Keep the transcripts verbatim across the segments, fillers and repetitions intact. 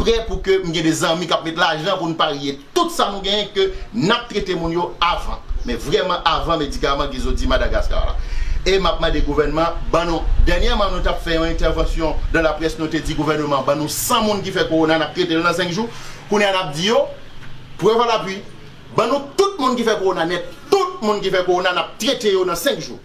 prè pou ke m gen de zanmi k ap met lajan pou n parye tout sa nou genyen ke n ap trete moun yo avan. Men vrèman avan medikaman Gizo di Madagaskar la. E m ap mande gouvènman, ban nou, dènyèman nou t ap fè yon entèvansyon nan laprès, nou te di gouvènman ban nou san moun ki fè kowona, n ap trete l nan senk jou. Kounye a n ap di yo, prèv a lapui, ban nou tout moun ki fè kowona nèt, tout moun ki fè kowona, n ap trete yo nan senk jou.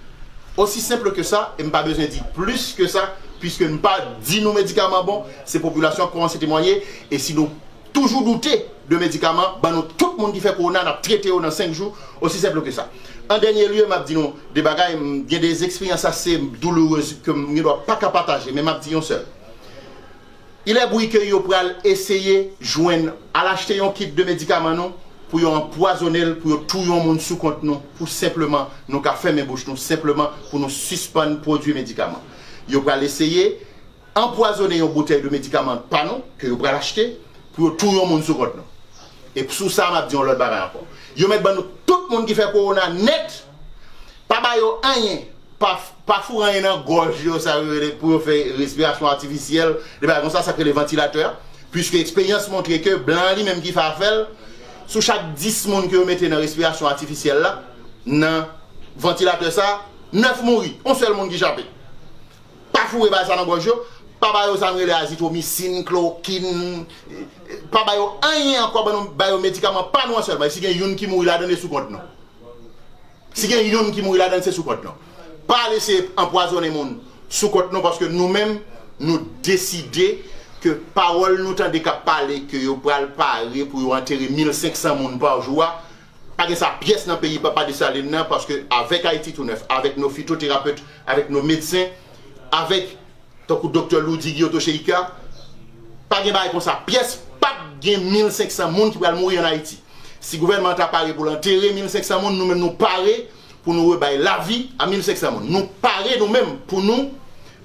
Osi senp ke sa, e m pa bezwen di plis ke sa, piske m pa di nou medikaman bon, se popilasyon an kòmanse temwanye, e si nou toujou doute de medikaman, ban nou tout moun ki fè kowona, n ap trete yo nan senk jou, osi senp ke sa. An dènye lye, m ap di nou de bagay, m gen de eksperyans ase doulourez ke m gen dwa pa ka pataje, men m ap di yon sèl. Il est bruit ke yo pral eseye jwenn, al achte yon kit de medikaman nou, pou yo anpwazonnen l, pou yo touye yon moun sou kont nou, pou senpleman nou ka fèmen bouch nou, senpleman pou nou sispann pwodui medikaman. Yo pral eseye anpwazonnen yon boutèy de medikaman pa nou, ke yo pral achte, pou yo touye yon moun sou kont nou. E sou sa, m ap di yon lòt bagay ankò. Yo mèt ban nou tout moun ki fè kowona nèt, pa ba yo anyen, pa, pa foure anyen nan gòj yo, sa yo rele pou yo fè respirasyon atifisyèl, de bagay konsa, sa k rele vantilatè. Piske eksperyans montre ke blan an li menm ki fè afè l, sou chak dis moun ke yo mete nan respirasyon atifisyèl la, nan vantilatè sa, nèf mouri, yon sèl moun ki chape. Pa foure bagay sa nan gòj yo, pa ba yo sa nou rele azitromisin, klokin, pa ba yo anyen ankò, ban nou, ba yo medikaman pa nou an sèlman. E si gen youn ki mouri ladan l, e sou kont nou. Si gen youn ki mouri ladan l, se sou kont nou. Pa lese anpwazonnen moun sou kont nou, paske nou menm, nou deside ke pawòl nou tande k ap pale ke yo pral pare pou yo antere mil senk san moun pa jou a, pa gen sa pyès nan peyi Papa Desalin nan, paske avèk Ayiti Tounèf, avèk nos phytothérapeutes, avèk nos médecins, avèk tankou Doktè Loudy Giotto Chérika, pa gen bagay konsa pyès, p ap gen mil senk san moun ki pral mouri ann Ayiti. Si gouvènman an ta pare pou l antere mil senk san moun, nou menm nou pare pou nou rebay lavi a mil senk san moun. Nou pare nou menm pou nou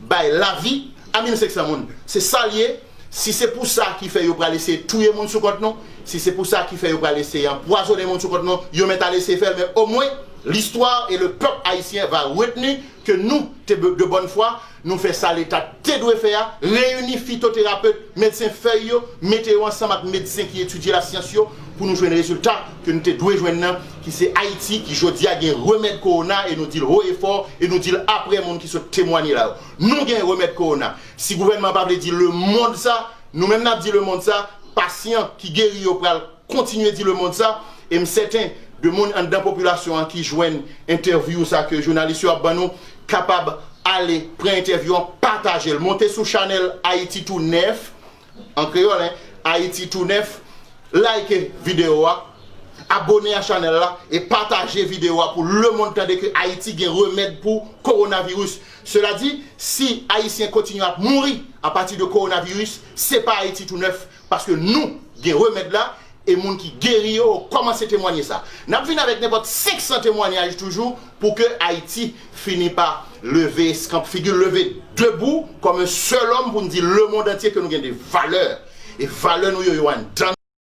bay lavi a mil senk san moun. Se sa l ye. Si se pou sa ki fè yo pral eseye touye moun sou kont nou, si se pou sa ki fè yo pral eseye anpwazonnen moun sou kont nou, yo mèt al eseye fè l, men omwen, l'histoire et le peuple haïtien va retenir que nous, te, de bonne foi, nou fè sa Leta te dwe fè a, reyini fitoterapet, medsen fèy yo, mete yo ansanm ak medsen ki etidye lasyans yo, pou nou jwenn rezilta ke nou te dwe jwenn nan, ki se Ayiti, ki jodi a gen remèd kowona, e nou di l ho e fò, e nou di l aprè moun ki sot temwanye la yo. Nou gen remèd kowona. Si gouvènman an pa vle di lemonn sa, nou menm n ap di lemonn sa, pasyan ki geri yo pral kontinye di lemonn sa, e m sèten de moun anndan popilasyon an ki jwenn entèvyou sa ke jounalis yo ap ban nou, kapab ale pran entèvyou an, pataje l, monte sou chanèl Ayiti Tounèf, an kreyòl, en, Ayiti Tounèf, like videyo a, abone a chanèl la e pataje videyo a pou lemonn tande ke Ayiti gen remèd pou kowonaviris. Sela di, si Ayisyen kontinye ap mouri apati de kowonaviris, se pa Ayiti Tounèf, paske nou gen remèd la, e moun ki geri yo kòmanse temwanye sa. N ap vin avèk nenpòt senk san temwanyaj toujou pou ke Ayiti fini pa leve eskanp figi l, leve debou kòm yon sèl òm pou n di lemonn antye ke nou gen de valè. E valè nou yo, yo anndan